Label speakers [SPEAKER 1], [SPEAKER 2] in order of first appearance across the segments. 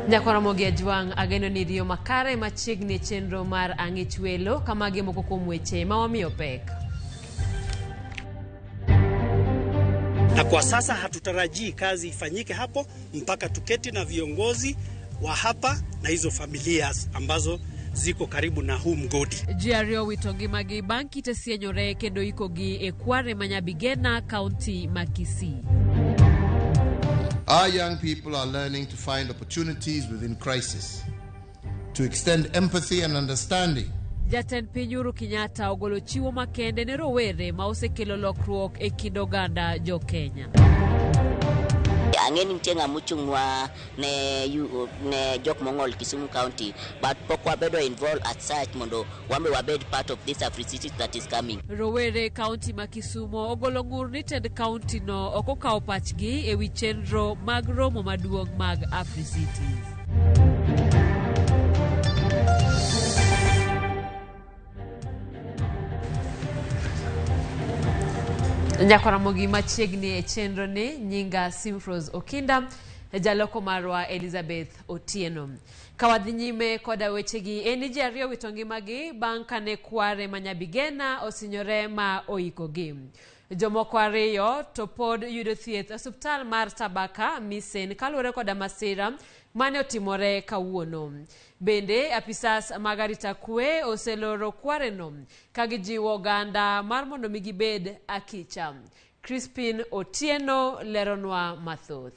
[SPEAKER 1] Nyakwaramogi Ajwang' ageno ni riyo makare machiegni e chenro mar Ang'ich Welo kamagi moko kuom weche ma wamiyo pek.
[SPEAKER 2] Na kwa sasa hatutarajii kazi ifanyike hapo mpaka tuketi na viongozi wa hapa na hizo familia ambazo ziko karibu na huu mgodi.
[SPEAKER 1] Ji ariyo owito ngimagi bang' kite sienyore kendo ikogi e kware ma Nyabigena, kaunti ma Kisii.
[SPEAKER 3] Our young people are learning to find opportunities within crisis, to extend empathy and understanding.
[SPEAKER 1] Jatend piny Uhuru Kenyatta ogolo chiwo makende ne rowere ma osekelo lokruok e kind oganda jo Kenya.
[SPEAKER 4] Ang'e ni nitie ng'ama ochung'nwa ne jok mong'ol Kisumu County, but pok wabedo involved as such mondo wambe wabed part of this Africities that is coming.
[SPEAKER 1] Rowere kaunti ma Kisumo ogolo ng'ur ni tend kaunti no ok okawo pachgi e wi chenro mag romo maduong' mag Africities. Nyakwaramogi machiegni e chenro ni nyinga Simfros Okinda, jaloko marwa Elizabeth Otieno. Ka wadhi nyime koda wechegi en ni ji ariyo wito ngimagi bang' kane kware ma Nyabigena osinyore ma oikogi. Jomoko ariyo to pod yudo thieth e osiptal mar Tabaka Misen kaluwore koda masira mane otimore kawuono. Bende apisas mag arita kwe oseloro kwareno ka gijiwo oganda mar mondo mi gibed akicha. Crispin Otieno leronwa mathoth.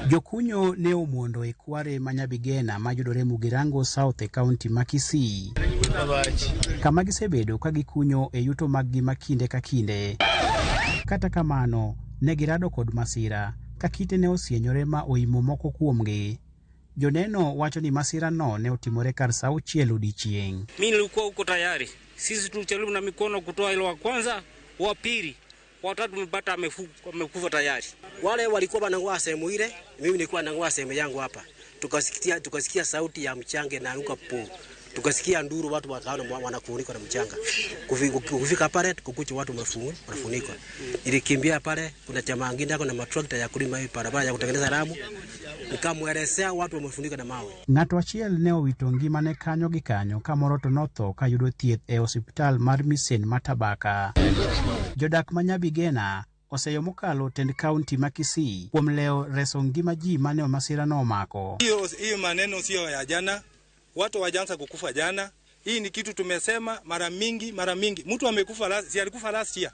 [SPEAKER 5] Jokunyo ne omondo e kware ma Nyabigena mayudore Mugirango South e kaunti ma Kisii, kama gisebedo ka gikunyo e yuto maggi ma kinde ka kinde. Kata kamano, ne girado kod masira ka kite ne osienyore ma oimo moko kuomgi. Joneno wacho ni masirano ne otimore kar saa auchiel odiechieng'.
[SPEAKER 6] Mimi nilikuwa huko tayari, sisi tulijaribu na mikono kutoa ile wa kwanza, wa pili, wa tatu tumepata amekufa tayari.
[SPEAKER 7] Wale walikuwa wanang'oa sehemu ile, mimi nilikuwa nang'oa sehemu yangu hapa. Tukasikia sauti ya mchanga inaanguka po. Tukasikia nduru, watu wakaona wanafunikwa na mchanga. Kufika pale tukukucha watu wanafunikwa. Nilikimbia pale, kuna chama kingine hapo na matrakta ya kulima hii barabara ya kutengeneza ramu. Nikamwelezea watu wamefunikwa na mawe.
[SPEAKER 5] Ng'ato achiel ne owito ngimane kanyo gi kanyo ka moro to notho ka yudo thieth e osiptal mar Misen ma Tabaka. Jodak ma Nyabigena oseyo mokalo tend kaunti ma Kisii kuom lewo reso ngima ji mane masirano omako.
[SPEAKER 8] Hiyo maneno sio ya jana, watu wajaanza kukufa jana. Hii ni kitu tumesema mara mingi, mara mingi. Mtu amekufa, si alikufa last year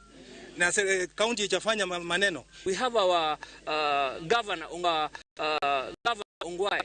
[SPEAKER 8] na county ichafanya maneno.
[SPEAKER 6] We have our governor, Governor Ongwae.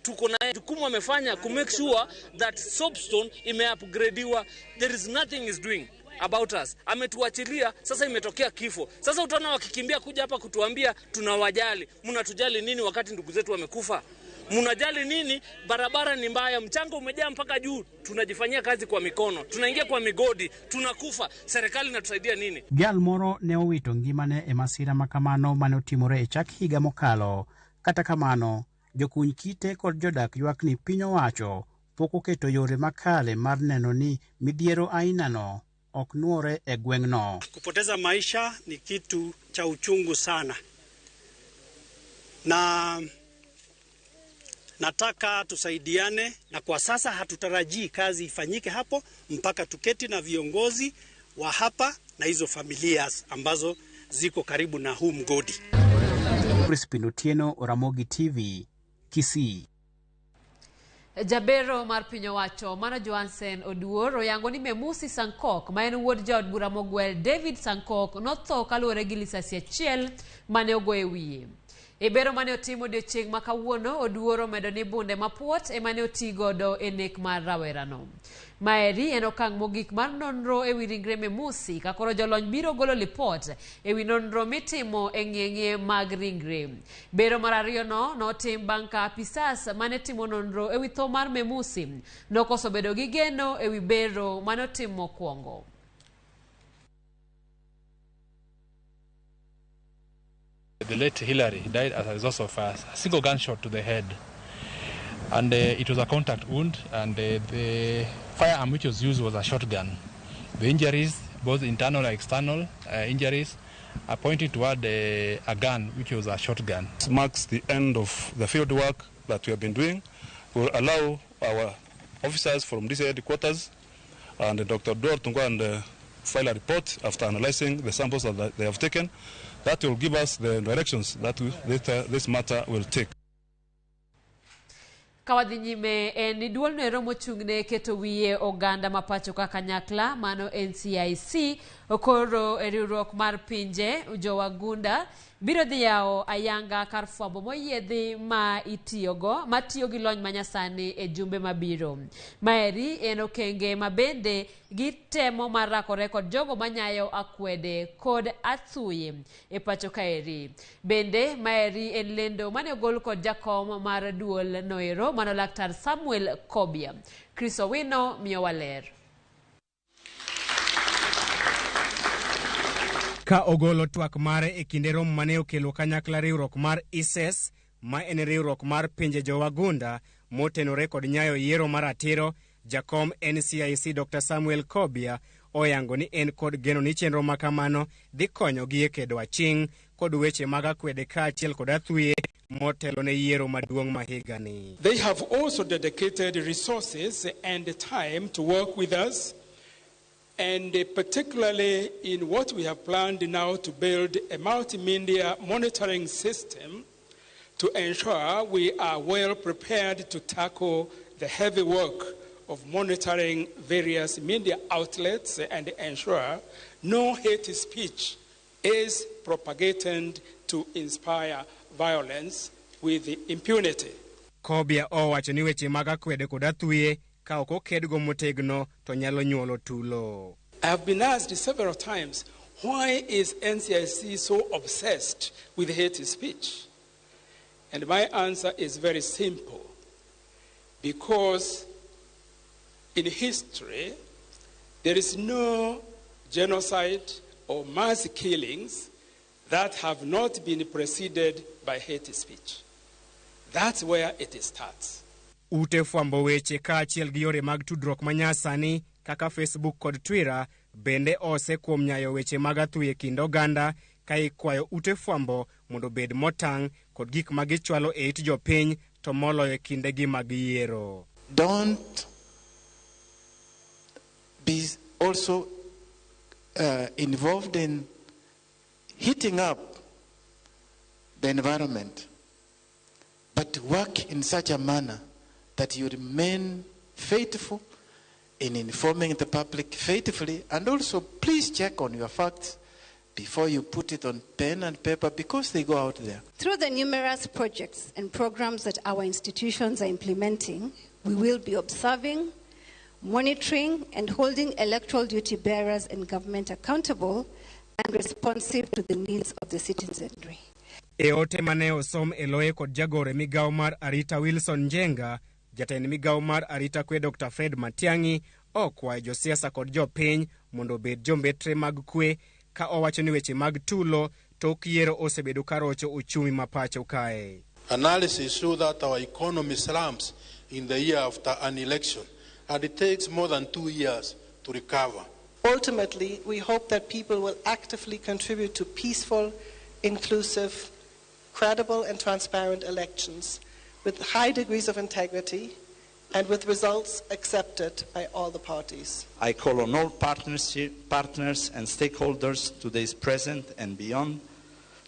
[SPEAKER 6] Tuko na jukumu amefanya ku make sure that soapstone imeupgradiwa. There is nothing is doing about us. Ametuachilia, sasa imetokea kifo. Sasa utaona wakikimbia kuja hapa kutuambia tunawajali. Mnatujali nini wakati ndugu zetu wamekufa? Mnajali nini? Barabara ni mbaya, mchanga umejaa mpaka juu, tunajifanyia kazi kwa mikono, tunaingia kwa migodi, tunakufa. Serikali inatusaidia nini?
[SPEAKER 5] Jal moro ne owito ngimane e masira ma kamano mane otimore e chak higa mokalo. Kata kamano, jokuny kite kod jodak ywak ni piny owacho pok oketo yore makare mar neno ni midhiero ainano ok nuore e gweng'no.
[SPEAKER 2] Kupoteza maisha ni kitu cha uchungu sana, na nataka tusaidiane, na kwa sasa hatutarajii kazi ifanyike hapo mpaka tuketi na viongozi wa hapa na hizo familia ambazo ziko karibu na huu mgodi.
[SPEAKER 5] Crispin Otieno, Ramogi TV, Kisii.
[SPEAKER 1] Jabero mar piny owacho Mano Johansen Oduor oyango ni Memusi Sankok ma en wuod jaod bura mogwel David Sankok notho kaluwore gi lisasi achiel mane ogo e wiye. E bero mane otimo odiochieng' ma kawuono, Oduor omedo ni bunde mapuot ema ne oti godo e nek mar rawerano. Maeri en okang' mogik mar nonro ewi ringre Memusi ka koro jolony biro golo lipot ewi nonro mitimo e ng'eng'e mag ringre. Bero mar ariyo no notim bang' ka apisas mane timo nonro ewi tho mar Memusi nokoso bedo gi geno ewi bero mane otim mokwongo.
[SPEAKER 9] The late Hillary died as a result of a single gunshot to the head, and it was a contact wound, and the firearm which was used was a shotgun. The injuries, both internal and external injuries, pointing toward a gun, which was a shotgun.
[SPEAKER 10] This marks the end of the field work that we have been doing. We will allow our officers from this headquarters and Dr. Oduor to go and file a report after analyzing the samples that they have taken. That will give us the directions that this matter will take.
[SPEAKER 1] Kawadhi nyime en ni duol noero mochung'ne keto wiye oganda ma pacho ka kanyakla mano NCIC okoro e riwruok mar pinje jowagunda biro dhi yawo ayanga kar fwambo moyiedhi ma itiyogo matiyo gi lony manyasani e jumbe mabiro. Maeri en okenge ma bende gitemo mar rakore kod jogo manyayo akwede kod athuye e pacho kaeri. Bende maeri en lendo mane ogol kod jakom mar duol noero mano Laktar Samuel Kobia. Chris Owino miyowa ler.
[SPEAKER 11] Ka ogolo twak mare e kinde romo mane okelo kanyakla riwruok mar ISIS ma en riwruok mar pinje jowagunda motenore kod nyayo yiero mar ratiro, jakom NCIC Dr. Samuel Kobia oyango ni en kod geno ni chenro ma kamano dhi konyogi e kedo aching' kod weche mag akwede kaachiel kod athuye motelo ne yiero maduong' ma higani.
[SPEAKER 12] They have also dedicated resources and time to work with us, and particularly in what we have planned now to build a multimedia monitoring system to ensure we are well prepared to tackle the heavy work of monitoring various media outlets and ensure no hate speech is propagated to inspire violence with impunity.
[SPEAKER 11] Kobia owacho ni weche mag akwede kod athuye ka ok okedgo motegno to nyalo nyuolo tulo.
[SPEAKER 12] I have been asked several times, why is NCIC so obsessed with hate speech? And my answer is very simple. Because in history, there is no genocide or mass killings that have not been preceded by hate speech. That's where it starts.
[SPEAKER 11] Ute fwambo weche kaachiel gi yore mag tudruok manyasani kaka Facebook kod Twitter bende ose kuom nyayo weche mag athuye kind oganda ka ikwayo ute fwambo mondo obed motang' kod gik ma gichwalo e it jopiny to moloyo e kindegi mag yiero.
[SPEAKER 13] Don't be also involved in heating up the environment, but work in such a manner that you remain faithful in informing the public faithfully, and also please check on your facts before you put it on pen and paper, because they go out there.
[SPEAKER 14] Through the numerous projects and programs that our institutions are implementing, we will be observing, monitoring, and holding electoral duty bearers and government accountable and responsive to the needs of the citizenry.
[SPEAKER 11] E ote mane osom e loye kod jagoro e migawo mar Arita Wilson Njenga, jatend migawo mar Arita kwe Dr. Fred Matiang'i okwayo josiasa kod jopiny mondo obed jombetre mag kwe ka owacho ni weche mag tulo tok yiero osebedo ka rocho uchumi ma pacho kae.
[SPEAKER 15] Analysis show that our economy slumps in the year after an election, and it takes more than 2 years to recover.
[SPEAKER 16] Ultimately, we hope that people will actively contribute to peaceful, inclusive, credible and transparent elections with high degrees of integrity and with results accepted by all the parties.
[SPEAKER 17] I call on all partners and stakeholders, today's present and beyond,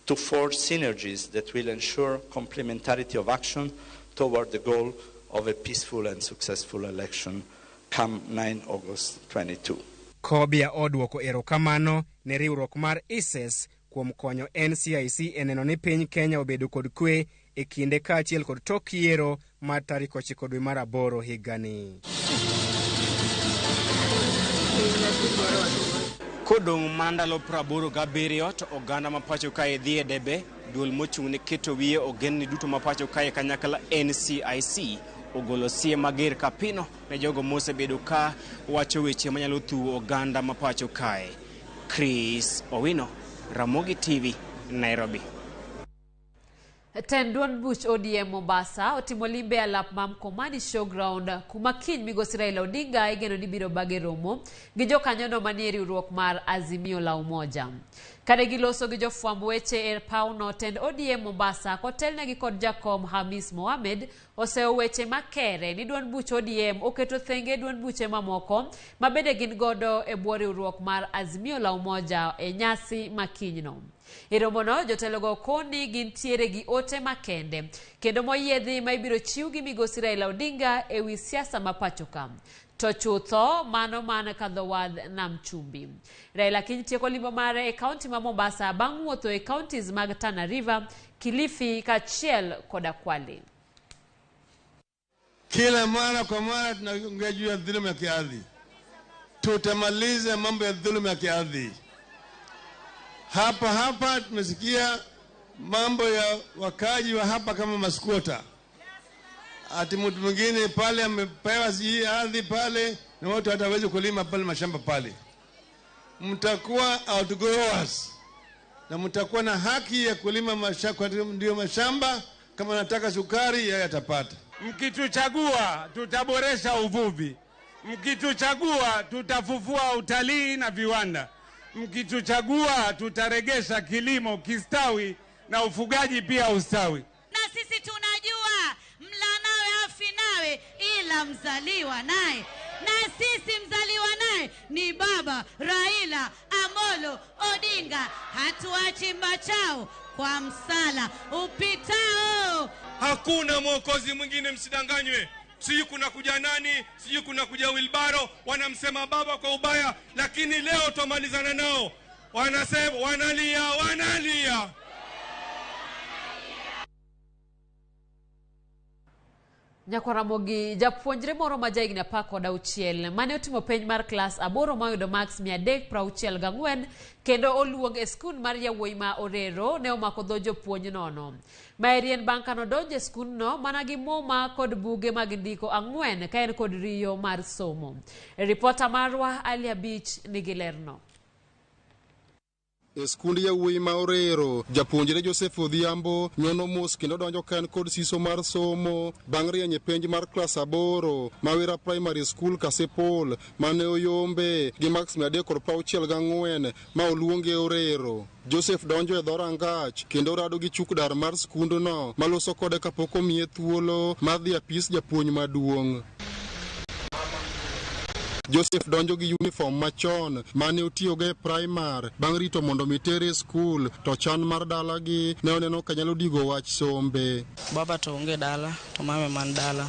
[SPEAKER 17] to forge synergies that will ensure complementarity of action toward the goal of a peaceful and successful election come 9 August 22.
[SPEAKER 11] Kobia odwoko erokamano ne riwruok mar ISIS kuom konyo NCIC e neno ni piny Kenya obedo kod kwe e kinde kaachiel kod tok yiero mar tarik 9 dwe mar 8 higani. Kodong' mana ndalo 87 to oganda ma pacho kae dhi e debe, duol mochung' ne keto wiye ogendni duto ma pacho kae kanyakla NCIC ogolo siem mager kapino ne jogo mosebedo ka wacho weche manyalo thuwo oganda ma pacho kae. Chris Owino, Ramogi TV, Nairobi.
[SPEAKER 1] Tend duond buch ODM Mombasa otimo limbe alap ma Mkomani Showground kuma kiny migosi Raila Odinga igeno ni biro bage romo gi jokanyono manie riwruok mar Azimio la Umoja. Kane giloso gi jofwamb weche e pawno, tend ODM Mombasa kotelnegi kod jakom Hamis Mohamed oseyo weche makere ni duond buch ODM oketo thenge duond buche mamoko ma bende gin godo e bwo riwruok mar Azimio la Umoja e nyasi ma kinyno. E romono, jotelogo koni gintiere gi ote makende kendo moyiedhi ma ibiro chiw gi migosi Raila Odinga e wi siasa ma pacho ka. To chutho mano man kadho wadh nam chumbi. Raila kiny tieko limbo mare e kaunti ma Mombasa bang' wuotho e counties mag Tana River, Kilifi kaachiel koda Kwale.
[SPEAKER 18] Kila mara kwa mara tunaongea juu ya dhuluma ya kiardhi. Tutamaliza mambo ya dhuluma ya kiardhi. Hapa hapa tumesikia mambo ya wakaji wa hapa kama maskuota, ati mtu mwingine pale amepewa sijui ardhi pale na watu hatawezi kulima pale mashamba pale. Mtakuwa outgrowers na mtakuwa na haki ya kulima mashamba, ndio mashamba. Kama nataka sukari yeye atapata.
[SPEAKER 19] Mkituchagua tutaboresha uvuvi, mkituchagua tutafufua utalii na viwanda, mkituchagua tutaregesha kilimo kistawi na ufugaji pia ustawi.
[SPEAKER 20] Na sisi tunajua mla nawe hafi nawe, ila mzaliwa naye. Na sisi mzaliwa naye ni Baba Raila Amolo Odinga. Hatuachi machao kwa msala upitao.
[SPEAKER 21] Hakuna mwokozi mwingine, msidanganywe. Sijui kuna kuja nani, sijui kuna kuja wilbaro, wanamsema baba kwa ubaya, lakini leo twamalizana nao. Wanasema wanalia, wanalia.
[SPEAKER 1] Nyakwaramogi japuonjre moro ma jahigni 16 mane otimo penj mar klas 8 moyudo marks 364 kendo oluong e skul mar yawuoyi ma Orero ne omako dho jopuonj nono. Maeri en bang' kanodonjo e skundno mana gi muma kod buge mag ndiko 4 ka en kod riyo mar somo. Ripota marwa Ali Abich nigi lerno.
[SPEAKER 22] E skund yawuoyi ma Orero, japuonjre Joseph Odhiambo nyono mos kendo donjo ka en kod siso mar somo bang' rieny e penj mar klas 8 Mawera Primary School Kasipul mane oyombe gi marks 364 ma oluonge Orero. Joseph donjo e dhorangach kendo rado gi chuk dar mar skundno maloso kode kapok omiye thuolo mar dhi apis japuonj maduong'. Joseph donjo gi uniform machon mane otiyogo e primar bang' rito mondo mi tere e skul, to chan mar dalagi ne oneno ka nyalo digo wach sombe.
[SPEAKER 23] Baba to onge dala to mama man dala.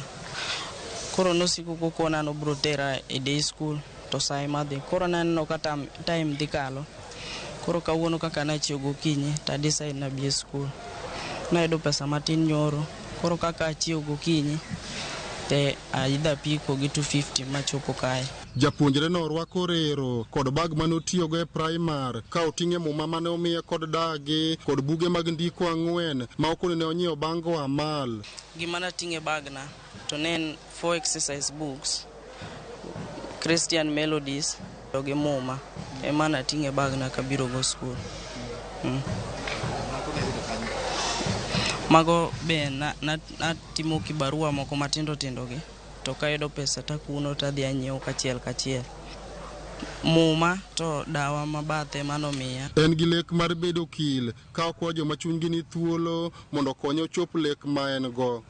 [SPEAKER 23] Koro nosiko kokona nobiro tera e day school to sa ema dhi. Koro naneno ka time dhi kalo. Koro kawuono kaka nachiew gokinyi to adecide nabi e skul. Nayudo pesa matin nyoro. Koro kaka achiew gokinyi te aidha apiko gi 250 machopo kae.
[SPEAKER 22] Japuonjre no orwako Orero kod bag mane otiyogo e primar ka oting'e muma mane omiye kod dagi kod buge mag ndiko 4 ma okone ne onyiewo bang' go amal.
[SPEAKER 23] Gima nating'e bagna to ne en 4 exercise books, Christian melodies to gi muma ema nating'e bagna kabiro go skul. Mago be natimo kibarua moko matindo tindo gi to kayudo pesa takuno tadhi anyiewo kachiel kachiel. Muma to dawa mabathe manomiya.
[SPEAKER 22] En gi lek mar bedo okil ka okwayo joma chunygi ni thuolo mondo okonye ochop lek ma en go.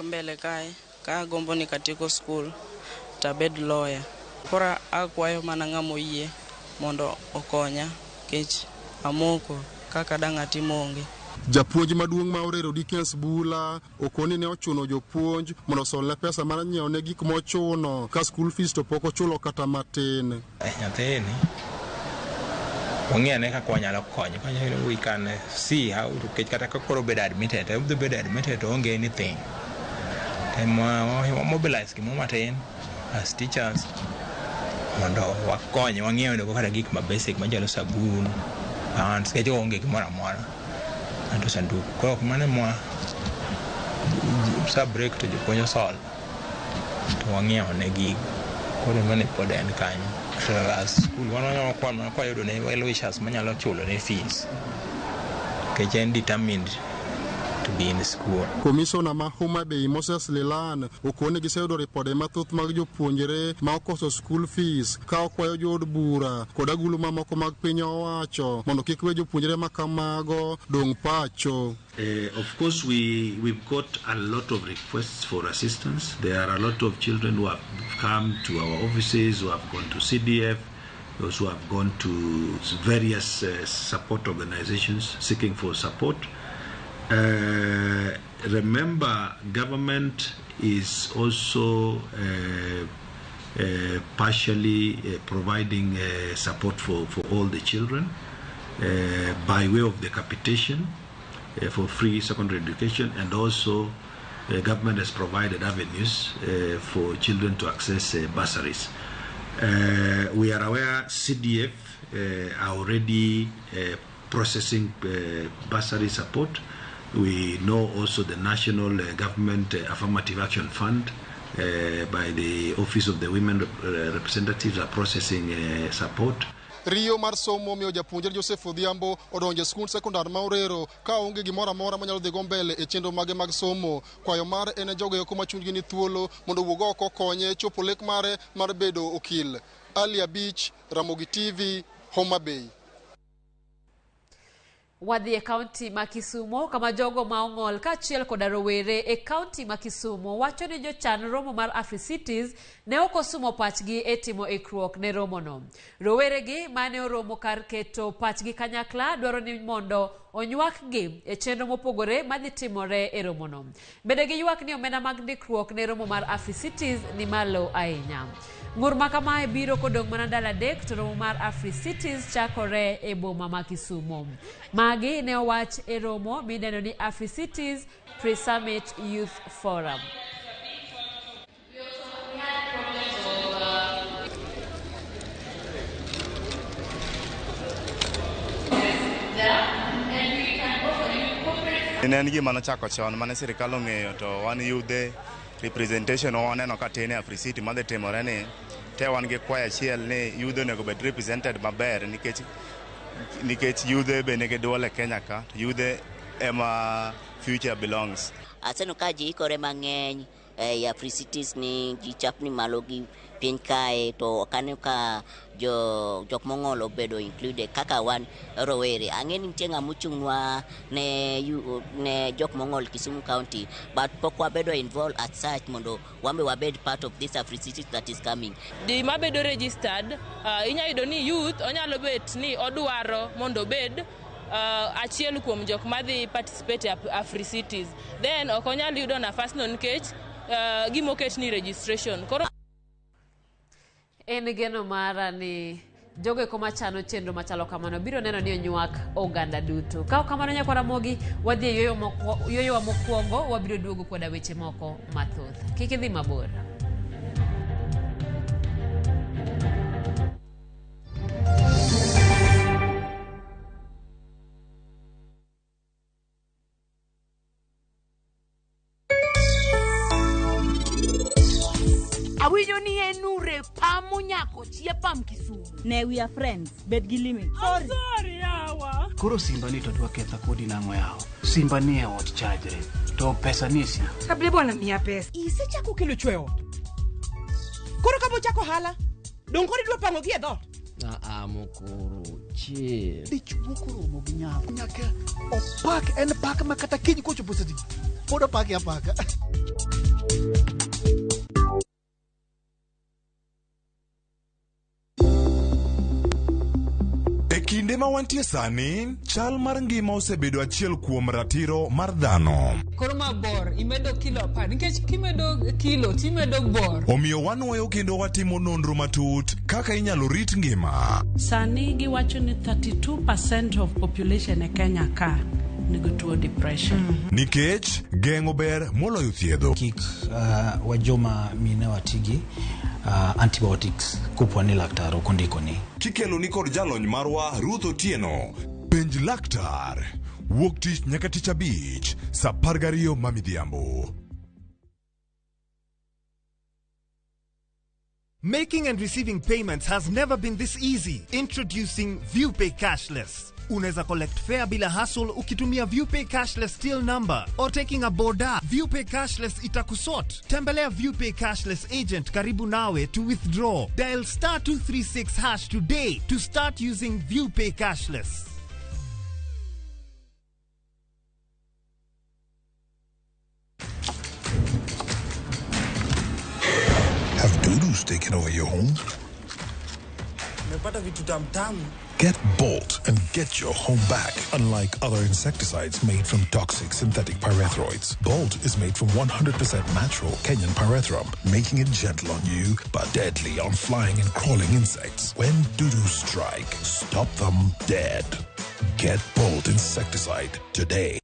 [SPEAKER 23] Mbele kae ka agombo ni katieko skul tabed lawyer. Koro akwayo mana ng'ama oyie mondo okonya nikech amoko kaka dang' atim onge.
[SPEAKER 22] Japuonj maduong' ma Orero Dickens Bula okoni ne ochuno jopuonj mondo osolne pesa mar nyiewo ne gik mochuno ka school fees to pok ochulo kata matin.
[SPEAKER 24] Nyathini wang'e ane kaka wanyalo konyo. We can see how nikech kata ka koro bedo admitted, odhi bedo admitted to onge anything. Tema mobilize gimoro matin as teachers mondo wakonye wang'iew nego kata gik ma basic machalo sabun, pants, nikech onge gimoro amora. Anto sanduku. Koro mano mwa sa break to jopuonj osol to wang'iewo ne gigo. Koro mano pod en kanyo. To as school wan wanyalo kwano kwayudo ne well wishers manyalo chulo ne fees. Nikech en determined to be in school.
[SPEAKER 22] Komisona ma Homa Bay Moses Lelan okone giseyudo ripode mathoth mag jopuonjre ma okoso school fees ka okwayo jood bura kod agulu mamoko mag piny owacho mondo kik we jopuonjre ma kamago dong' pacho.
[SPEAKER 3] Of course, we've got a lot of requests for assistance. There are a lot of children who have come to our offices, who have gone to CDF, those who have gone to various support organizations seeking for support. Remember, government is also partially providing support for all the children by way of the capitation for free secondary education, and also the government has provided avenues for children to access bursaries. We are aware CDF are already processing bursary support. We know also the National Government Affirmative Action Fund by the Office of the Women Representatives are processing support.
[SPEAKER 22] Riyo mar somo miyo japuonjre Joseph Odhiambo odonjo e skund sekondar ma Orero ka onge gimoro amora manyalo dhi go mbele e chenro mage mag somo. Kwayo mare en jogo eko ma chunygi ni thuolo mondo owuog oko konye chopo lek mare mar bedo okil. Ali Abich, Ramogi TV, Homa Bay.
[SPEAKER 1] Wadhi e kaunti ma Kisumo kama jogo ma ong'ol kaachiel koda rowere e kaunti ma Kisumo wacho ni jochan romo mar AfriCities ne ok osumo pachgi e timo ikruok ne romono. Roweregi mane oromo kar keto pachgi kanyakla dwaro ni mondo onywakgi e chenro mopogore madhi timore e romono. Bende giywak ni omenda mag ndikruok ne romo mar AfriCities ni malo ahinya. Ng'ur ma kamae biro kodong' mana ndalo 3 to romo mar AfriCities chakore e boma ma Kisumo. Magi ne owach e romo midendo ni AfriCities Pre-Summit Youth Forum.
[SPEAKER 4] Ne en gima nochako chon mane sirikal ong'eyo to wan yudhe representation waneno ka tin e AfriCity madhi timore ni te wan gi kwayo achiel ni yudhe onego bed represented maber nikech yudhe be nigi duol e Kenya ka to yudhe ema future belongs.
[SPEAKER 7] Aseneno ka ji ikore mang'eny e AfriCities ni ji chapni malo gi piny kae to ok aneno ka jok mong'ol obedo included kaka wan rowere. Ang'e ni nitie ng'ama ochung'nwa ne jok mong'ol Kisumu County, but pok wabedo involved as such mondo wan be wabed part of this AfriCities that is coming.
[SPEAKER 8] Ji mabedo registered, inyalo yudo ni youth onyalo bet ni odwaro mondo obed achiel kuom jok madhi participate e AfriCities. Then ok onyal yudo nafas no nikech gimoket ni registration. Koro
[SPEAKER 1] en geno mara ni jogo eko machano chenro machalo kamano biro neno ni onywak oganda duto. Ka ok kamano nyakwa Ramogi, wadhi e yueyowa mokwongo, wabiro duogo koda weche moko mathoth. Kik idhi mabor.
[SPEAKER 25] Awinjo ni en ure pamo nyako chie pam Kisumu.
[SPEAKER 26] Ne, we are friends. Bed gi limit.
[SPEAKER 25] I'm sorry, yawa.
[SPEAKER 5] Koro Simba ni to dwa ketha kodi nang'o yawa? Simba ni e ot chajre. To pesa ni e simu.
[SPEAKER 25] Sable bwana miya pesa. Isechako kelo chwe ot. Koro ka bochako ohala, dong' koro idwa pango gi e dhoot.
[SPEAKER 27] Mokoro, chill.
[SPEAKER 28] Dichuo koromo gi nyako. Nyaka opak en pak ma kata kiny kochopo seche pod opake apaka.
[SPEAKER 29] E kinde ma wantie sani, chal mar ngima osebedo achiel kuom ratiro mar dhano.
[SPEAKER 30] Koro ma bor, imedo kilo 10, nikech kimedo kilo timedo bor.
[SPEAKER 29] Omiyo wanwoyo kendo watimo nonro matut kaka inyalo rit ngima.
[SPEAKER 31] Sani giwacho ni 32% of population e Kenya ka nigi tuo depression.
[SPEAKER 29] Nikech geng'o ber moloyo thiedho.
[SPEAKER 32] Kik wajoma mine watigi antibiotics kopo ni laktar ok ondikoni.
[SPEAKER 29] Kikelo ni kod jalony marwa Ruth Otieno. Penj laktar. Wuok tich nyaka tich abich, saa 12 ma midhiambo.
[SPEAKER 2] Making and receiving payments has never been this easy. Introducing ViewPay Cashless. Unaweza collect fare bila hassle ukitumia ViewPay Cashless till number or taking a boda. ViewPay Cashless itakusort. Tembelea ViewPay Cashless agent karibu nawe to withdraw. Dial star 236 hash today to start using ViewPay Cashless.
[SPEAKER 29] Have dudus taken over your home?
[SPEAKER 6] Nimepata vitu tamtamu.
[SPEAKER 29] Get Bolt and get your home back. Unlike other insecticides made from toxic synthetic pyrethroids, Bolt is made from 100% natural Kenyan pyrethrum, making it gentle on you but deadly on flying and crawling insects. When dudus strike, stop them dead. Get Bolt insecticide today.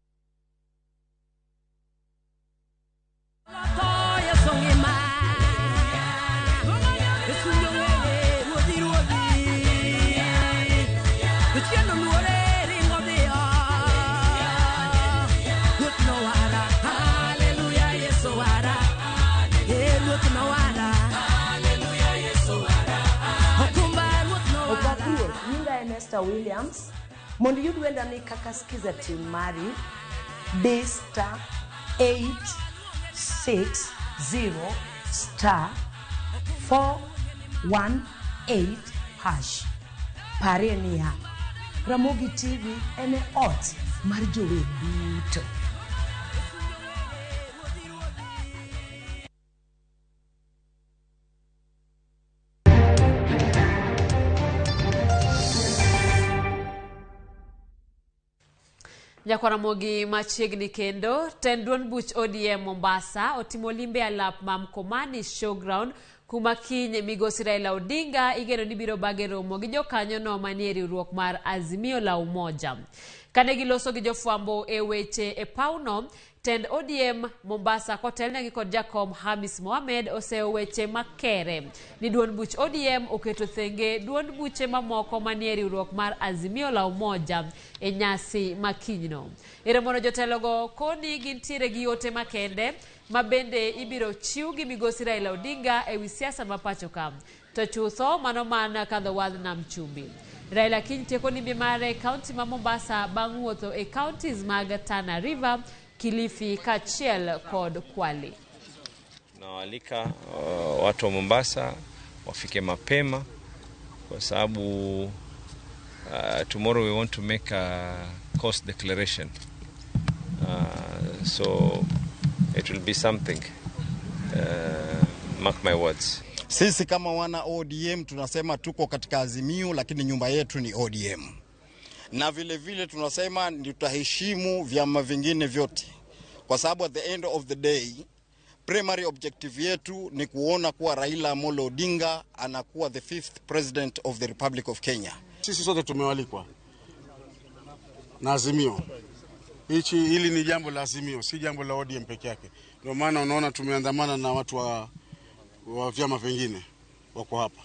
[SPEAKER 9] Opak ruoth, nyinga en Esther Williams. Mondo iyud wenda ni kaka skiza team mari, D star 860 star 418 hash. Parie niya, Ramogi TV en e ot mar jower duto.
[SPEAKER 1] Nyakwaramogi machiegni kendo, tend duond buch ODM Mombasa otimo limbe alap ma Mkomani Showground kuma kiny migosi Raila Odinga igeno ni biro bage romo gi jokanyono manie riwruok mar Azimio la Umoja. Kane giloso gi jofwambo e weche e pawno, tend ODM Mombasa kotelnegi kod jakom Hamis Mohamed oseyo weche makere ni duond buch ODM oketo thenge duond buche mamoko manie riwruok mar Azimio la Umoja e nyasi ma kinyno. Eromono jotelogo koni gintiere gi ote makende ma bende ibiro chiw gi migosi Raila Odinga ewi siasa ma pacho ka. To chutho mano mana kadho wadh nam chumbi. Raila kiny tieko limbe mare e kaunti ma Mombasa bang' wuotho e counties mag Tana River, Kilifi kaachiel kod Kwale.
[SPEAKER 10] Nawaalika watu wa Mombasa wafike mapema kwa sababu tomorrow we want to make a cost declaration. So it will be something. Mark my words.
[SPEAKER 11] Sisi kama wana ODM tunasema tuko katika Azimio, lakini nyumba yetu ni ODM. Na vile vile tunasema tutaheshimu vyama vingine vyote, kwa sababu at the end of the day primary objective yetu ni kuona kuwa Raila Amolo Odinga anakuwa the fifth president of the Republic of Kenya.
[SPEAKER 12] Sisi sote tumewalikwa na Azimio. Hili ni jambo la Azimio, si jambo la ODM peke yake. Ndio maana unaona tumeandamana na watu wa vyama vingine wako hapa.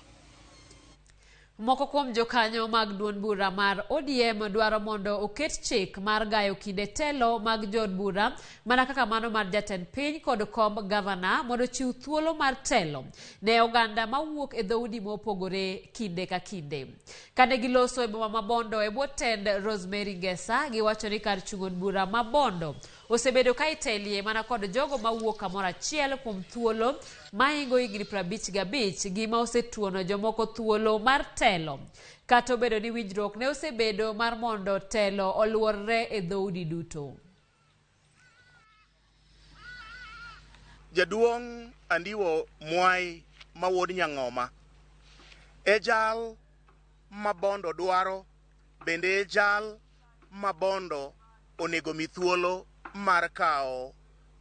[SPEAKER 1] Moko kuom jokanyo mag duond bura mar ODM dwaro mondo oket chik mar gayo kinde telo mag jood bura mana kaka mano mar jatend piny kod komb gavana mondo chiw thuolo mar telo ne oganda mawuok e dhoudi mopogore kinde ka kinde. Kane giloso e boma ma Bondo e bwo tend Rosemary Ngesa, giwacho ni kar chung' od bura ma Bondo osebedo ka itelie mana kod jogo mawuok kamoro achiel kuom thuolo mahingo higni 55, gima osetuono jomoko thuolo mar telo. Kata obedo ni winjruok ne osebedo mar mondo telo oluorre e dhoudi duto.
[SPEAKER 13] Jaduong' Andiwo Mwai ma wuod Nyang'oma e jal ma Bondo dwaro, bende e jal ma Bondo onego mi thuolo mar kawo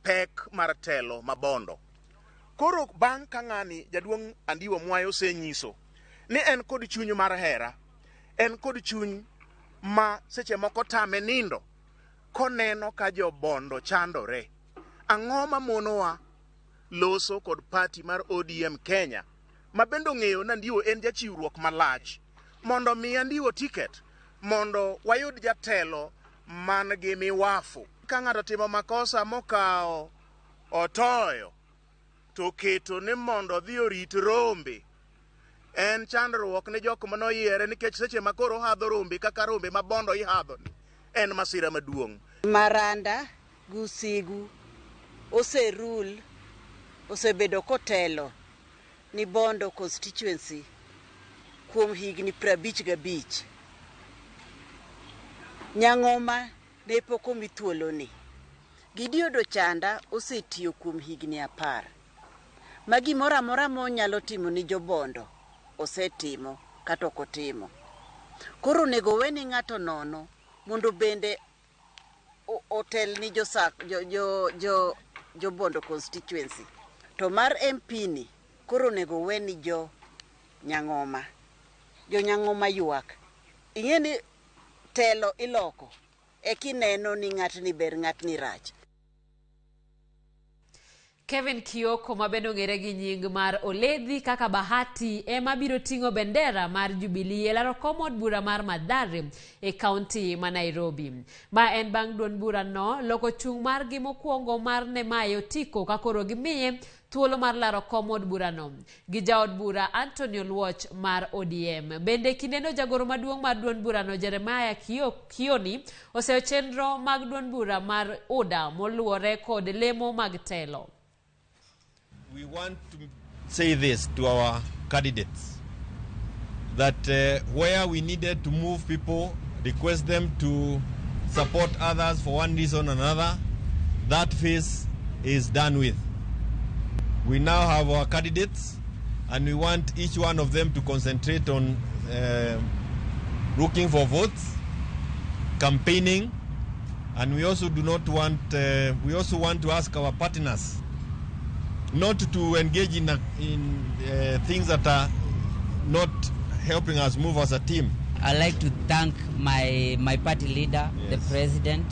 [SPEAKER 13] pek mar telo ma Bondo. Koro bang' ka ng'ani jaduong' Andiwo Mwai osenyiso ni en kod chuny mar hera, en kod chuny ma seche moko tame nindo koneno ka jo Bondo chandore. Ang'o ma monowa loso kod party mar ODM Kenya ma bende ong'eyo ni Andiwo en jachiwruok malach mondo mi Andiwo ticket mondo wayud jatelo man gi miwafu. Ka ng'ato timo makosa mokawo otoyo to keto ni mondo odhi orit rombe En chandruok ne jok manoyiere nikech seche ma koro ohadho rombe kaka rombe ma Bondo ihadho ni en masira maduong'.
[SPEAKER 3] Maranda gi Usigu oserul osebedo kotelo ni Bondo constituency kuom higni 55. Nyang'oma ne pok omi thuoloni. Gideon Ochanda osetiyo kuom higni 10. Ma gimoro amora monyalo timo ni jobondo osetimo kata ok otimo. Koro onego owe ni ng'ato nono mondo bende otel ni jobondo constituency. To mar MP ni koro onego owe ni jo Nyang'oma. Jo Nyang'oma ywak. Ing'e ni telo iloko ekineno ni ng'atni ber ng'atni rach.
[SPEAKER 1] Kevin Kioko ma bende ong'ere gi nying mar Oledhi kaka Bahati ema biro ting'o bendera mar Jubilee e laro kom od bura mar Mathare e kaunti ma Nairobi. Ma en bang' duond burano loko chung' margi mokwongo mar Nemae Otiko ka koro gimiye thuolo mar laro kom od burano gi jaod bura Anthony Oluoch mar ODM. Bende kindeno jagoro maduong' mar duond burano Jeremiah Kioni oseyo chenro mag duond bura mar UDA moluwore kod lemo mag telo.
[SPEAKER 6] We want to say this to our candidates, that where we needed to move people, request them to support others for one reason or another, that phase is done with. We now have our candidates, and we want each one of them to concentrate on looking for votes, campaigning, and we also do not want, we also want to ask our partners not to engage in things that are not helping us move as a team.
[SPEAKER 14] I'd like to thank my party leader, yes, the president.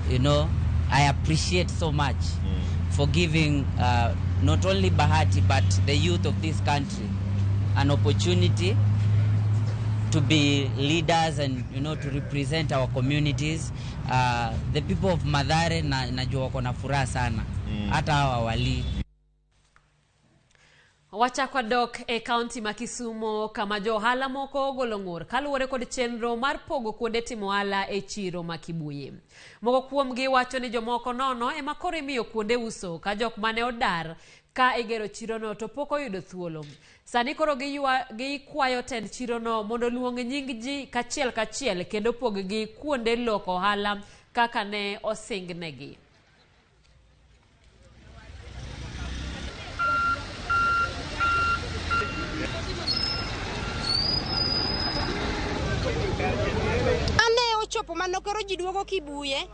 [SPEAKER 14] You know, I appreciate so much for giving not only Bahati but the youth of this country an opportunity to be leaders and, you know, to represent our communities. The people of Mathare najua wako na furaha sana, hata hawa wali.
[SPEAKER 1] Wachako dok e kaunti ma Kisumo kama jo ohala moko ogolo ng'ur kaluwore kod chenro mar pogo kuonde timo ohala e chiro ma Kibuye. Moko kuomgi wacho ni jomoko nono ema koro imiyo kuonde uso ka jok mane odar ka igero chirono to pok oyudo thuolo. Sani koro gikwayo tend chirono mondo oluong nying ji kachiel kachiel kendo pog gi kuonde loko ohala kaka ne osingnegi.
[SPEAKER 15] Ane ochopo mano koro ji duogo Kibuye,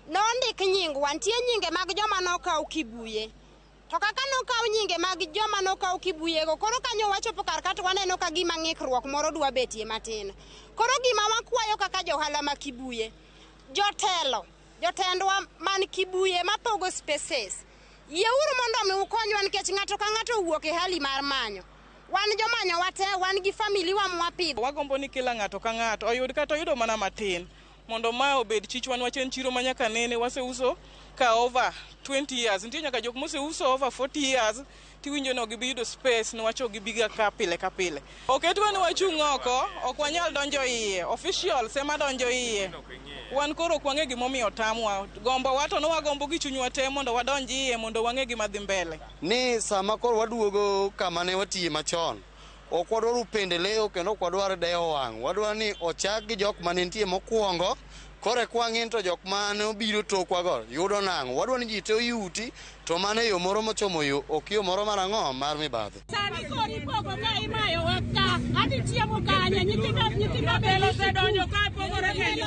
[SPEAKER 15] nondik nyingwa, nitie nyinge mag joma nokaw Kibuye. To kaka nokaw nyinge mag joma nokaw Kibuye go, koro kanyo wachopo kar ka to waneno ka gima ng'ikruok moro dwa betie matin. Koro gima wakwayo kaka johala ma Kibuye, jotelo, jotendwa man Kibuye mapogo spaces, yieuru mondo mi ukonywa nikech ng'ato ka ng'ato owuok e hali mar manyo. Wan jomanyo wate, wan gi family wa mwapidho.
[SPEAKER 16] Wagombo ni kila ng'ato ka ng'ato oyud kata oyudo mana matin mondo ma obed chichwa nwach en chiro ma nyaka nene waseuso ka over 20 years. Nitie nyaka jok moseuso over 40 years tiwinjo ni ok gibi yudo space niwach ok gibiga ka pile ka pile. Oketwa ni wachung' oko, ok wanyal donjo iye. Officials ema donjo iye. Wan koro ok wang'e gimomiyo otamwa. Gombo wa to ne wagombo gi chunywa te mondo wadonj iye mondo wang'e gima dhi mbele.
[SPEAKER 17] Ni sama koro waduogo kama ne watiye machon, ok wadwar upendeleo kendo ok wadwar dewo wang'. Wadwaro ni ochak gi jok mane nitie mokwongo, koro eka wang'e to jok mane obiro tokwago yudo nang'o. Wadwaro ni ji te oyuti, to mano e yo moro mochomo yo, ok yo moro mar ang'o, mar mibadhi.
[SPEAKER 18] Sani koro ipogo ka imayowa ka, adhi chiemo kanye, nyithindo bende osedonjo ka pogore kendo.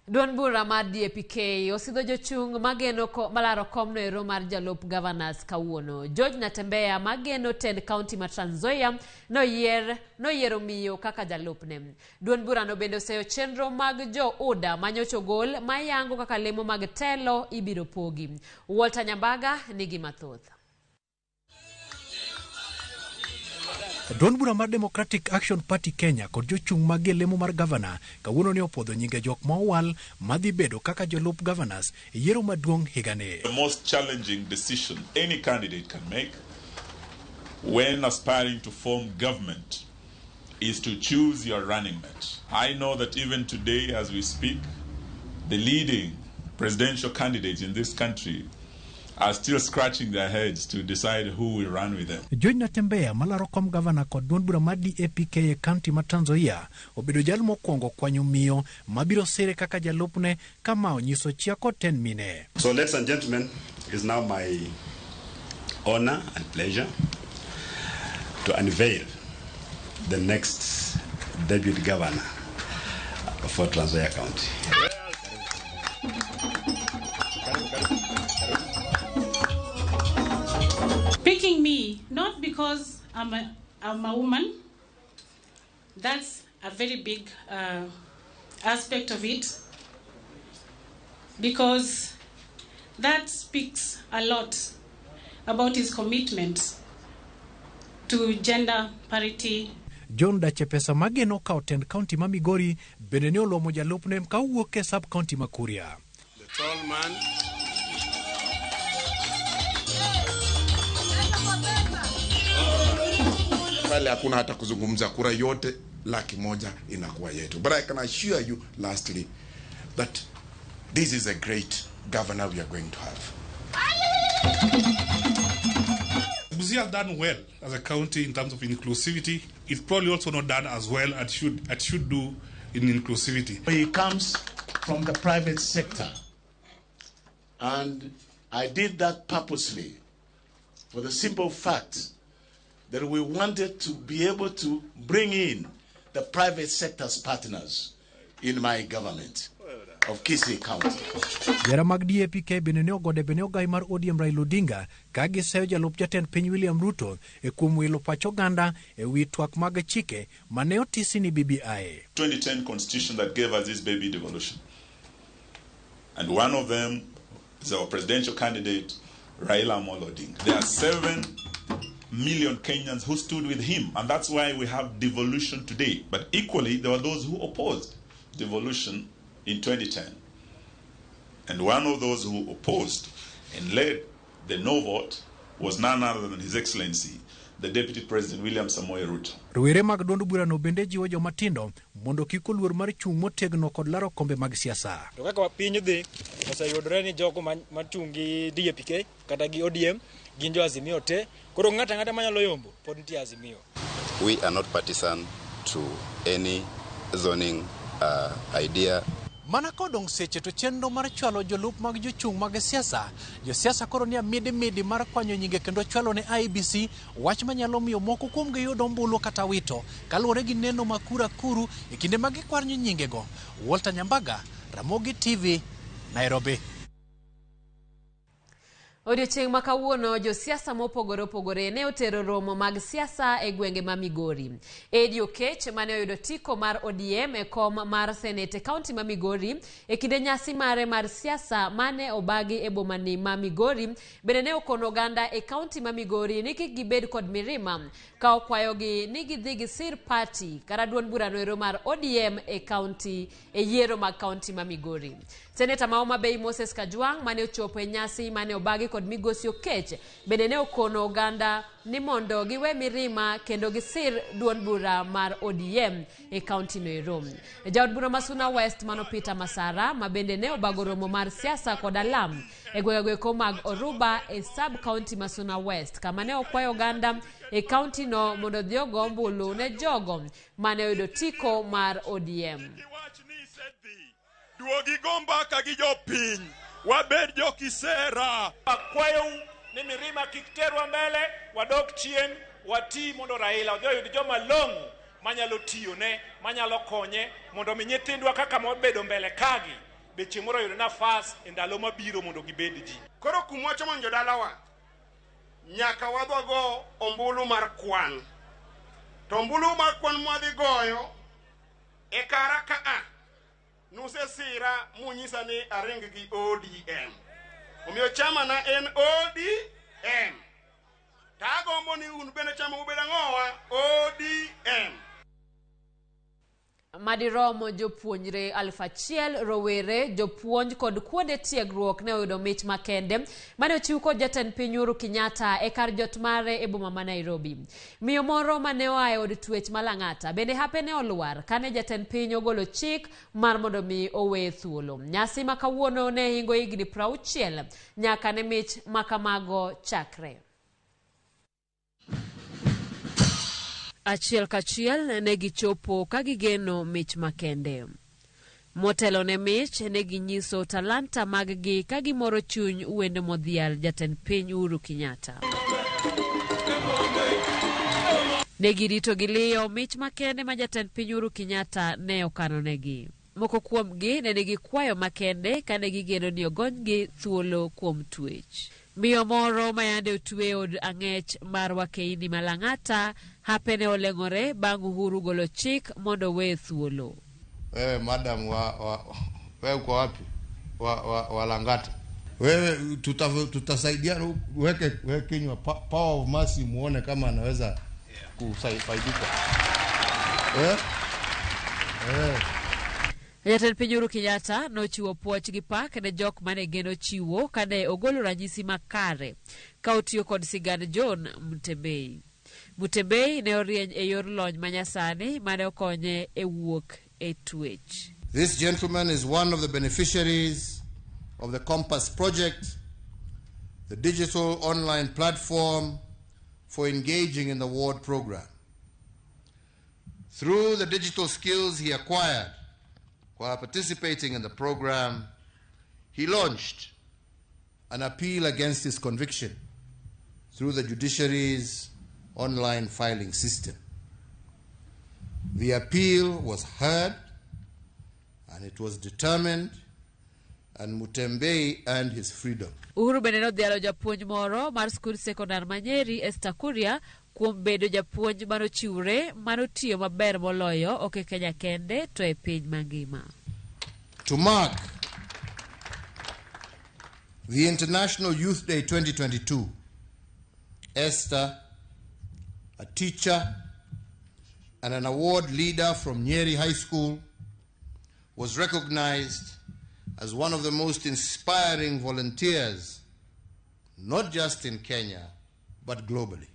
[SPEAKER 1] Duond bura mar DAPK osidho jochung' mageno malaro komno ero mar jalup governors kawuono. George Natembeya mageno tend kaunti ma Trans Nzoia noyiero miyo kaka jalupne. Duond burano bende oseyo chenro mag jo UDA manyocha ogol mayango kaka lemo mag telo ibiro pogi. Walter Nyambaga nigi mathoth.
[SPEAKER 4] Duond bura mar Democratic Action Party Kenya kod jochung' mag e lemo mar gavana kawuono ne opuodho nyinge jok ma owal madhi bedo kaka jolup governors e yiero maduong' higani.
[SPEAKER 5] The most challenging decision any candidate can make when aspiring to form government is to choose your running mate. I know that even today, as we speak, the leading presidential candidates in this country are still scratching their heads to decide who will run with them.
[SPEAKER 4] George Natembeya malaro kom gavana kod duond bura mar DAPK e kaunti ma Trans Nzoia obedo jal mokwongo kwanyo miyo mabiro sire kaka jalupne kama onyiso chia kod tend mine.
[SPEAKER 7] So, ladies and gentlemen, it is now my honor and pleasure to unveil the next deputy governor for Trans Nzoia County.
[SPEAKER 31] Picking me, not because I'm a woman, that's a very big aspect of it, because that speaks a lot about his commitment to gender parity.
[SPEAKER 4] John Dache pesa mageno kawo tend kaunti ma Migori bende ne oluomo jalupne ka owuok e sub kaunti ma Kuria.
[SPEAKER 12] The tall man.
[SPEAKER 8] Pale hakuna hata kuzungumza, kura yote 100,000 inakuwa yetu. But I can assure you lastly that this is a great governor we are going to have.
[SPEAKER 19] Busia has done well as a county in terms of inclusivity. It's probably also not done as well as it should do in inclusivity.
[SPEAKER 20] He comes from the private sector, and I did that purposely for the simple fact that we wanted to be able to bring in the private sector's partners in my government of Kisii County.
[SPEAKER 4] Jera mag DAPK bende ne ogode bende ogai mar ODM Raila Odinga ka giseyo jalup jatend piny William Ruto e kuom wilo pach oganda e wi twak mag chike mane otisi ni BBI.
[SPEAKER 5] 2010 constitution that gave us this baby devolution. And one of them is our presidential candidate, Raila Amolo Odinga. There are 7 million Kenyans who stood with him, and that's why we have devolution today. But equally, there were those who opposed devolution in 2010. And one of those who opposed and led the no vote was none other than His Excellency, the Deputy President William Samoei Ruto.
[SPEAKER 4] Rowere mag duond burano bende jiwo joma tindo mondo kik oluor mar chung' motegno kod laro kombe mag siasa.
[SPEAKER 21] To kaka piny dhi, oseyudore ni jogo machung' gi DAPK kata gi ODM gin jo Azimio te. Koro ng'ato ang'ata manyalo yombo pod nitie Azimio.
[SPEAKER 22] We are not partisan to any zoning idea.
[SPEAKER 4] Mana kodong' seche to chenro mar chwalo jolup mag jochung' mag siasa, josiasa koro nie midi mar kwanyo nyinge kendo chwalo ne IEBC wach manyalo miyo moko kuomgi yudo ombulu kata wito kaluwore gi neno ma kura kuru e kinde ma gikwanyo nyingego. Walter Nyambaga, Ramogi TV, Nairobi.
[SPEAKER 1] Odiochieng' ma kawuono josiasa mopogore opogore ne otero romo mag siasa e gwenge ma Migori. Eddie Okech mane oyudo tiko mar ODM e kom mar senate e kaunti ma Migori e kinde nyasi mare mar siasa mane obagi e bomani ma Migori bende ne okono oganda e kaunti ma Migori ni kik gibed kod mirima ka okwayogi ni gidhi gisir party kata duond burano ero mar ODM e kaunti e yiero mag kaunti ma Migori. Seneta ma Homa Bay Moses Kajwang' mane ochopo e nyasi mane obagi kod migosi Okech bende ne okono oganda ni mondo giwe mirima kendo gisir duond bura mar ODM e kaunti no ero. Jaod bura ma Suna West mano Peter Masara ma bende ne obago romo mar siasa kod alam e gwenge mag Oruba e sub county ma Suna West kama ne okwayo oganda e kaunti no mondo odhi ogo ombulu ne jogo mane oyudo tiko mar ODM.
[SPEAKER 23] Duogi go mbaka gi jopiny, wabed jokisera.
[SPEAKER 24] Akwayou ni mirima kik terwa mbele, wadok chien, wati mondo Raila odhi oyud joma long'o manyalo tiyone, manyalo konye mondo mi nyithindwa kaka mobedo mbele kagi be chieng' moro oyud nafas e ndalo mabiro mondo gibed ji.
[SPEAKER 25] Koro kumwacho mondo jodalawa, nyaka wadhi go ombulu mar kwan. To ombulu mar kwan mwadhi goyo e kara ka a nusesira munyisa ni aring gi ODM. Omiyo chama na en ODM. To agombo ni un bende chama ubed ang'owa ODM.
[SPEAKER 1] Madirom jopuonjre 1000 rowere, jopuonj kod kuonde tiegruok ne oyudo mich makende mane ochiw kod jatend piny Uhuru Kenyatta e kar jot mare e boma ma Nairobi. Miyo moro mane oa e od twech ma Lang'ata bende hape ne olwar kane jatend piny ogolo chik mar mondo mi oweye thuolo. Nyasi ma kawuono ne hingo higni 60 nyaka ne mich makamago chakre. Achiel kachiel ne gichopo ka gigeno mich makende. Motelo ne mich ne ginyiso talanta maggi ka gimoro chuny wende modhial jatend piny Uhuru Kenyatta. Ne girito gi liyo mich makende ma jatend piny Uhuru Kenyatta ne okanonegi. Moko kuomgi ne nigi kwayo makende kane gigeno ni ogonygi thuolo kuom twech. Miyo moro ma yande otwe e od ang'ech mar Wakeini ma Lang'ata hape ne oleng'ore bang' Uhuru golo chik mondo oweye thuolo.
[SPEAKER 2] Wewe madam wewe uko wapi? Wa Lang'ata. Wewe tutasaidiana, weke kinywa power of mercy muone kama anaweza kusaidika.
[SPEAKER 1] Jatend piny Uhuru Kenyatta nochiwo puoch gi pak ne jok mane geno chiwo kane ogolo ranyisi makare ka otiyo kod sigand John Mutembei. Mutembei ne orieny e yor lony manyasani mane okonye e wuok e twech.
[SPEAKER 2] This gentleman is one of the beneficiaries of the Compass Project, the digital online platform for engaging in the ward program. Through the digital skills he acquired while participating in the program, he launched an appeal against his conviction through the judiciary's online filing system. The appeal was heard and it was determined, and Mutembei earned his freedom.
[SPEAKER 1] Uhuru bende nodhialo japuonj moro mar skul sekondar ma Nyeri, Esther Kuria, kuom bedo japuonj manochiwre manotiyo maber moloyo ok e Kenya kende to e piny mangima.
[SPEAKER 2] To mark the International Youth Day 2022, Esther, a teacher and an award leader from Nyeri High School, was recognized as one of the most inspiring volunteers, not just in Kenya, but globally.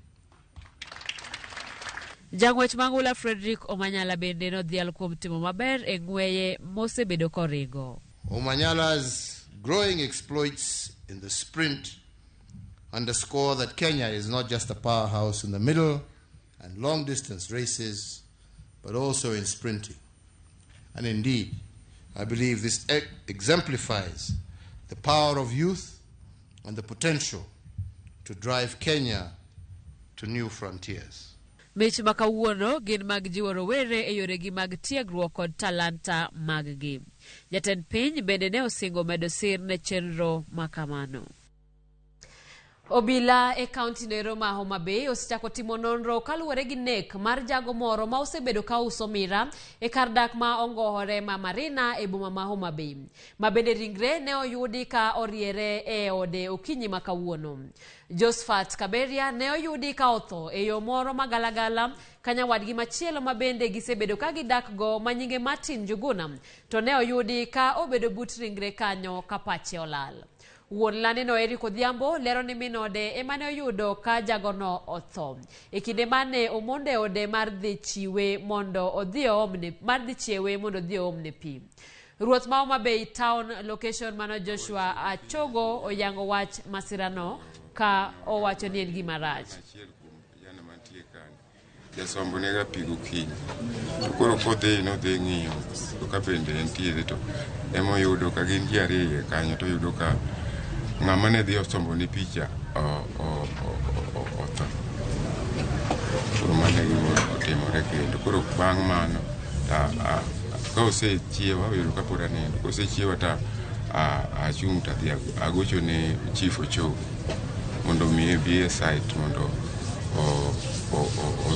[SPEAKER 1] Jang'wech mang'ula Frederick Omanyala bende nodhial kuom timo maber e ng'weye mosebedo koringo.
[SPEAKER 2] Omanyala's growing exploits in the sprint underscore that Kenya is not just a powerhouse in the middle and long distance races, but also in sprinting. And indeed, I believe this exemplifies the power of youth and the potential to drive Kenya to new frontiers.
[SPEAKER 1] Mich ma kawuono gin mag jiwo rowere e yoregi mag tiegruok kod talanta maggi. Jatend piny bende ne osingo medo sir ne chenro makamano. Obila e kaunti nero ma Homa Bay osechako timo nonro kaluwore gi nek mar jago moro ma osebedo ka uso mira e kar dak ma ongohore ma Marina e boma ma Homa Bay. Ma bende ringre ne oyudi ka oriere e ode okinyi ma kawuono. Josephat Kaberia ne oyudi ka otho e yo moro magalagala ka nyawadgi machielo ma bende gisebedo ka gidak go ma nyinge Martin Njuguna to ne oyudi ka obedo but ringre kanyo ka pache olal. Wuon laneno Eric Odhiambo lero ni minode ema ne oyudo ka jagono otho. E kinde mane omondo e ode mar dhi chiwe mondo odhi oomne mar dhi chiewe mondo odhi oomne pi. Ruoth ma Homa Bay town location mano Joshua Achogo oyango wach masirano ka owacho ni en gima rach.
[SPEAKER 3] Jasombo nega pi gokinyi. To koro kodhi nodhi ng'iyo to ka bende entiere to emoyudo ka gin ji ariyo iye kanyo to yudo ka ng'ama ne dhi osombo ne picha otho. Koro mano e gima otimore kendo. Koro bang' mano ka osechiewa oyudo ka pod anindo. Kosechiewa to achung' to adhi agocho ne Chief Ochogo mondo mi obi e site mondo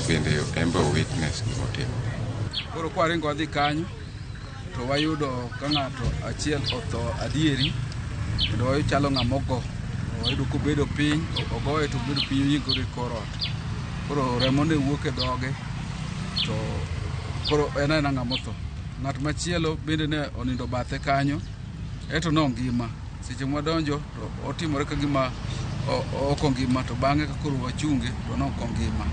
[SPEAKER 3] bende en be witness gimotimore.
[SPEAKER 9] Koro kwaringo wadhi kanyo to wayudo ka ng'ato achiel otho adieri kendo chalo ng'ama ogo. Wayudo kobedo piny, ogoye to obedo piny oyiengore e kor ot. Koro remo ne wuok e dhoge to koro en aena ng'ama otho. Ng'at machielo bende ne onindo bathe kanyo, eto ne ongima. Seche mwadonjo to otimore ka gima ok ongima to bang'e ka koro wachunge to ne ok ongima.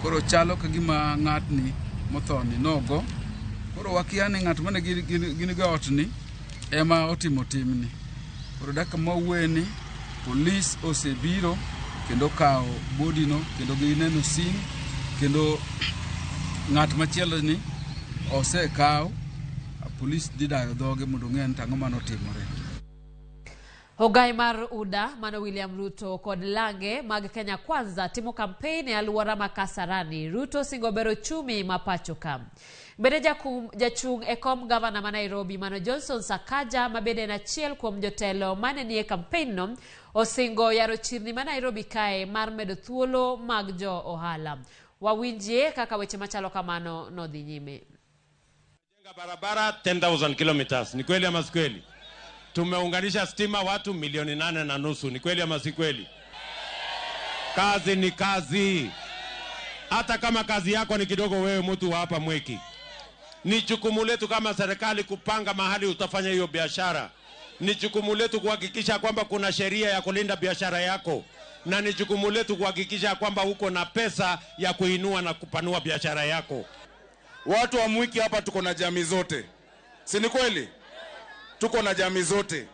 [SPEAKER 9] Koro chalo ka gima ng'atni mothoni nogo. Koro wakia ni ng'at mane gin go e otni ema otimo timni. Koro dakika ma wawuoyeni, polis osebiro kendo okawo bodino kendo gineno sim kendo ng'at machielo ni osekaw, polis dhi dayo dhoge mondo ong'e ni to ang'o mane otimore.
[SPEAKER 1] Ogai mar UDA mano William Ruto kod lange mag Kenya Kwanza timo kampein e alwora ma Kasarani. Ruto osingo bero ochumi ma pacho ka. Bende jachung' e kom gavana ma Nairobi mano Johnson Sakaja ma bende en achiel kuom jotelo mane nie kampein no osingo yaro chirni ma Nairobi kae mar medo thuolo mag jo ohala. Wawinjie kaka weche machalo kamano nodhi nyime.
[SPEAKER 6] Barabara 10,000 kilometers. Ni kweli ama si kweli? Tumeunganisha stima watu milioni 8.5. Ni kweli ama si kweli? Kazi ni kazi. Hata kama kazi yako ni kidogo, wewe mtu wa hapa Mwiki, ni jukumu letu kama serikali kupanga mahali utafanya hiyo biashara. Ni jukumu letu kuhakikisha kwamba kuna sheria ya kulinda biashara yako, na ni jukumu letu kuhakikisha kwamba uko na pesa ya kuinua na kupanua biashara yako.
[SPEAKER 10] Watu wa Mwiki hapa tuko na jamii zote, si ni kweli? Tuko na jamii zote.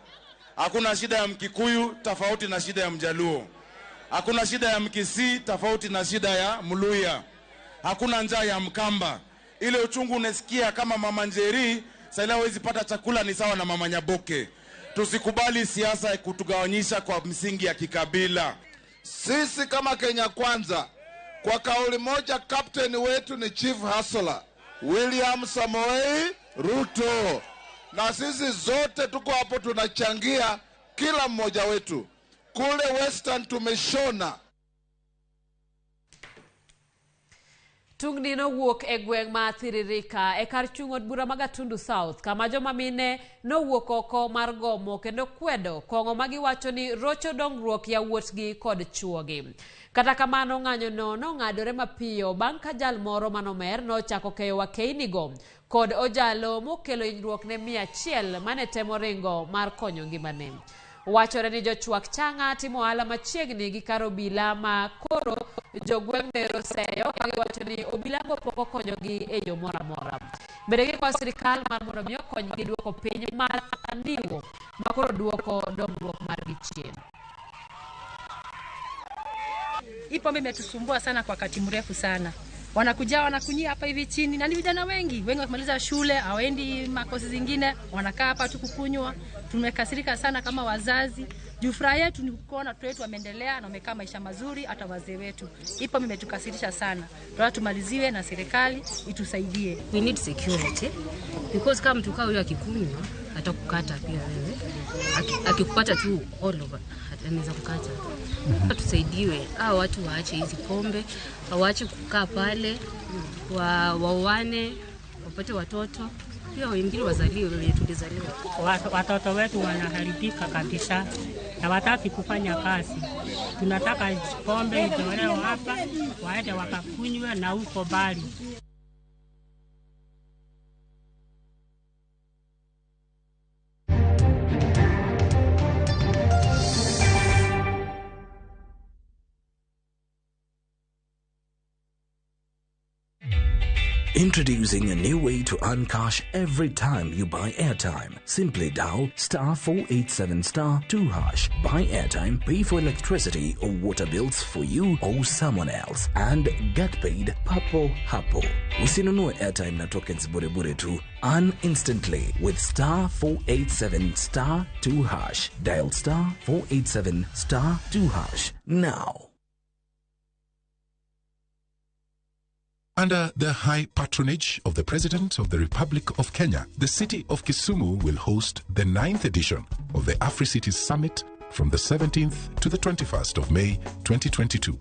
[SPEAKER 10] Hakuna shida ya Mkikuyu tofauti na shida ya Mjaluo. Hakuna shida ya Mkisii tofauti na shida ya Mluya. Hakuna njaa ya Mkamba. Ile uchungu unasikia kama Mama Njeri, sasa hawezi pata chakula ni sawa na Mama Nyaboke. Tusikubali siasa kutugawanyisha kwa msingi ya kikabila.
[SPEAKER 2] Sisi kama Kenya Kwanza, kwa kauli moja, captain wetu ni Chief Hustler William Samoei Ruto, na sisi zote tuko hapo tunachangia kila mmoja wetu. Kule Western tumeshona.
[SPEAKER 1] Tungni nowuok e gweng' ma Thiririka e kar chung' od bura ma Gatundu South kama joma mine nowuok oko mar gomo kendo kwedo kong'o ma giwacho ni rocho dongruok yawuotgi kod chuogi. Kata kamano ng'anyono nong'adore mapiyo bang' ka jal moro manomer nochako keyo wakeinigo kod ojalo mokelo hinyruok ne 100 mane temo ringo mar konyo ngimane. Wachore ni jochwak chang'a timo ohala machiegni gi kar obila ma koro jogweng' nero seyo ka giwacho ni obilago pok okonyogi e yo moro amora. Bende gikwayo sirikal mar mondo mi okonygi duoko piny mar andiwo ma koro duoko dongruok margi chien.
[SPEAKER 11] Hii pombe imetusumbua sana kwa wakati mrefu sana. Wanakuja wanakunyia hapa hivi chini, na ni vijana wengi, wengi wakimaliza shule hawaendi makosi zingine, wanakaa hapa tu kukunywa. Tumekasirika sana kama wazazi. Juu furaha yetu ni kuona watoto wetu wameendelea na wamekaa maisha mazuri, hata wazee wetu. Hii pombe imetukasirisha sana. Tunataka tumaliziwe na serikali itusaidie.
[SPEAKER 13] We need security because kama mtu huyo akikunywa atakukata pia wewe. Akikupata tu all over anaweza kukata. Tusaidiwe, hao watu waache hizi pombe, waache kukaa pale, waoane, wapate watoto, pia wengine wazaliwe wenye tulizaliwa.
[SPEAKER 14] Watoto wetu wanaharibika kabisa na wataki kufanya kazi. Tunataka pombe itolewe hapa, waende wakakunywe na huko mbali.
[SPEAKER 31] Introducing a new way to earn cash every time you buy airtime. Simply dial star 487 star 2 hash. Buy airtime, pay for electricity or water bills for you or someone else, and get paid papo hapo. Usinunue airtime na tokens bure bure tu. Earn instantly with star 487 star 2 hash. Dial star 487 star 2 hash now.
[SPEAKER 15] Under the high patronage of the President of the Republic of Kenya, the city of Kisumu will host the 9th edition of the AfriCities Summit from the 17th to the 21st of May 2022.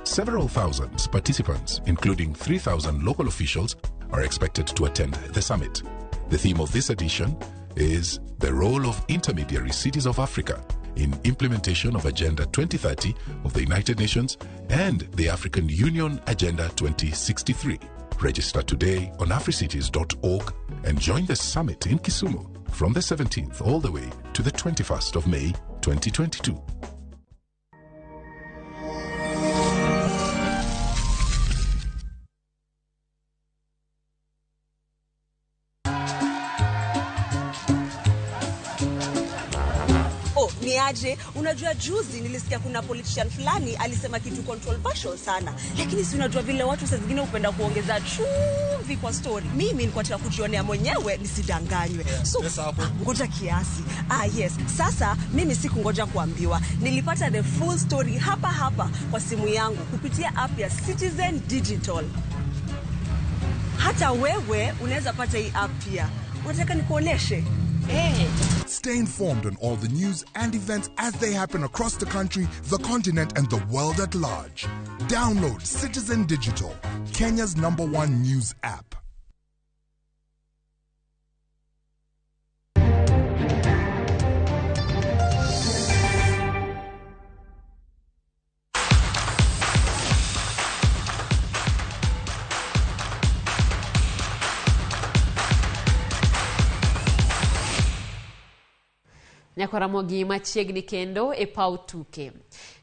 [SPEAKER 15] Several thousand participants, including 3,000 local officials, are expected to attend the summit. The theme of this edition is the role of intermediary cities of Africa in implementation of Agenda 2030 of the United Nations and the African Union Agenda 2063. Register today on africities.org and join the summit in Kisumu from the 17th all the way to the 21st of May 2022.
[SPEAKER 7] Oh, ni aje? Unajua juzi nilisikia kuna politician fulani alisema kitu controversial sana, lakini si unajua vile watu saa zingine hupenda kuongeza chumvi kwa story. Mimi nilikuwa nataka kujionea mwenyewe nisidanganywe. So ngoja kiasi. Ah, yes. Sasa mimi sikungoja kuambiwa, nilipata the full story hapa hapa kwa simu yangu kupitia app ya Citizen Digital. Hata wewe unaweza pata hii app pia. Unataka nikuoneshe? Hey.
[SPEAKER 8] Stay informed on all the news and events as they happen across the country, the continent, and the world at large. Download Citizen Digital, Kenya's #1 news app.
[SPEAKER 1] Nyako Ramogi machiegni kendo e paw tuke.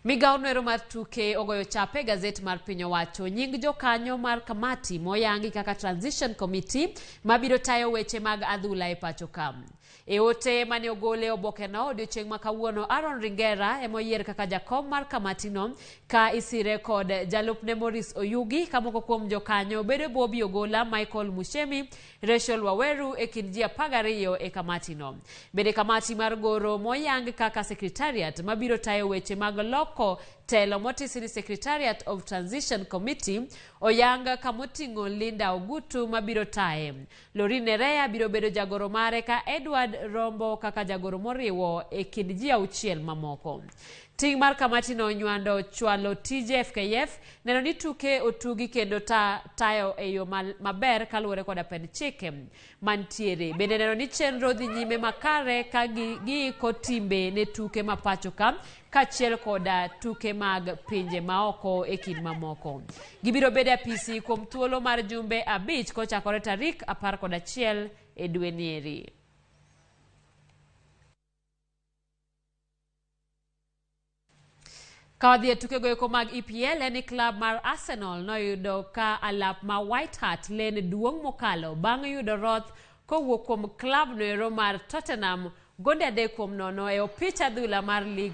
[SPEAKER 1] Migawo noero mar tuke ogoyo chape gazet mar piny owacho nying jokanyo mar kamati moyangi kaka Transition Committee mabiro tayo weche mag adhula e pacho ka. E ote mane ogole obokeno odiochieng' ma kawuono, Aaron Ringera emoyier kaka jakom mar kamatino ka isire kod jalupne Maurice Oyugi, ka moko kuom jokanyo bedo Bobby Ogola, Michael Mushemi, Rachel Waweru e kind ji 12 e kamatino. Bende kamati mar goro moyang kaka secretariat mabiro tayo weche mag loko telo motisi ni Secretariat of Transition Committee oyang kamoting'o Linda Ogutu mabiro taye. Lorin Nerea biro bedo jagoro mare ka Edward Rombo kaka jagoro moriwo e kind ji 6 mamoko. Ting' mar kamatino nywando chwalo tije FKF neno ni tuke otugi kendo tayo e yo maber kaluwore koda pend chike mantiere. Bende neno ni chenro dhi nyime makare ka giiko timbe ne tuke ma pacho ka kaachiel koda tuke mag pinje maoko e kind mamoko. Gibiro bedo e apisi kuom thuolo mar jumbe 5 kochakore tarik 11 e dwe nieri. Ka wadhi e tukego eko mag EPL, en ni klab mar Arsenal noyudo ka alap ma White Hart Lane duong' mokalo bang' yudo roth kowuok kuom klab noero mar Tottenham gonde 3-0 e opich adhula mar lig.